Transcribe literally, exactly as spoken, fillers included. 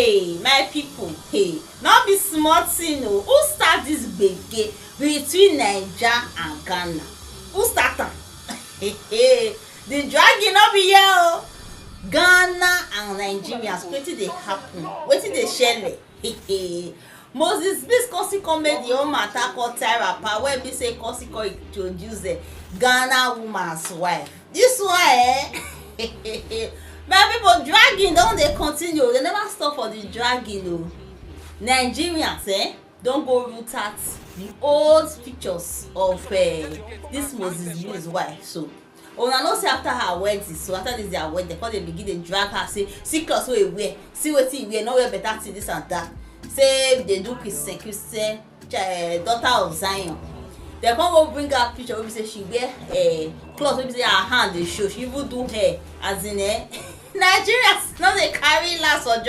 Hey, my people, hey, no be small thing o. Who start this gbege between Naija and Ghana? Who start am? The dragging no be here o. Ghana and Nigerians, wetin dey happen? Wetin dey shele? Moses Bliss come still come make the whole matter come tie wrapper, wey be say come still come introduce eh, Ghana woman's wife. This one eh, my people, dragging don dey continue. They never stop for the dragging o. Nigerians eh, don go root out the old pictures of eh, this Moses Bliss wife. So una know say after her wedding, so after this their wedding, dem come dey begin dey drag her say, see cloth wey e wear, see wetin e wear, no wear better thing, this and that. Say dey do Christian Christian eh, daughter of Zion. Dem come go bring her picture wey be say she wear eh, cloth wey be say her hand dey show, she even do hair, as in eh, Nigerians no dey carry last for